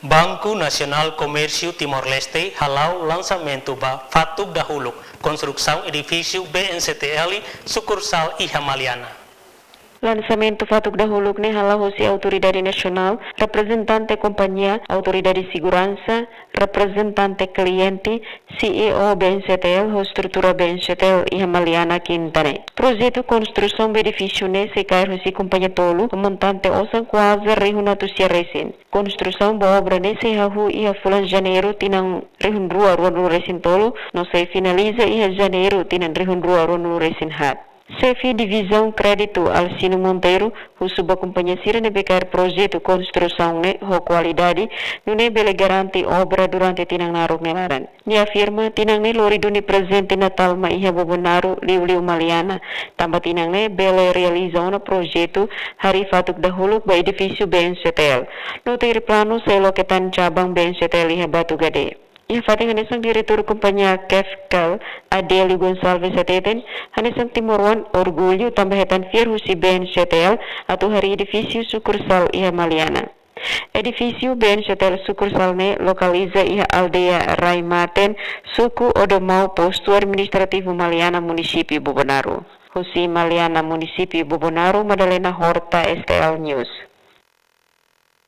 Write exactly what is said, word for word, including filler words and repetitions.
Banku Nasionál Komérsiu Timor-Leste hala'o lansamentu ba fatuk dahuluk konstrusaun edifísiu B N C T L sukursál iha Maliana. Lansamentu fatuk dahuluk ne'e hala'o hosi autoridade nasionál, reprezentante kompañia, autoridade seguransa, reprezentante kliente, C E O B N C T L ho estrutura B N C T L iha Maliana, Kinta ne'e. Projetu konstrusaun ba edifísiu ne'e sei kaer hosi kompañia tolu, ho montante osan kuaze rihun atus sia resin. Konstrusaun ba obra ne'e sei hahú iha fulan Janeiru tinan rihun rua ruanulu resin tolu, no sei finaliza iha Janeiru tinan rihun rua ruanulu resin haat. Xefe Divizaun Kréditu Alcino Monteiro husu ba kompañia sira ne'ebé kaer projetu konstrusaun ne'e ho kualidade, nune'e bele garante obra durante tinan naruk nia laran. Nia afirma, tinan ne'e lori duni prezente Natál mai iha Bobonaro, liuliu Maliana, tanba tinan ne'e bele realiza ona projetu harii fatuk dahuluk ba edifísiu B N C T L. No tuir planu sei loke tan cabang B N C T L iha Batugade. Iha fatin hanesan, diretór kompañia Kefcal, Adélio Gonçalves hateten, hanesan timoroan orgullu tanba hetan fiar husi B N C T L atu harii edifísiu sukursál iha Maliana. Edifísiu B N C T L sukursál ne'e lokaliza iha aldeia Rai Maten, suku Odomau, postu administrativu Maliana, munisípiu Bobonaro. Husi Maliana, munisípiu Bobonaro, Madalena Horta, S T L News.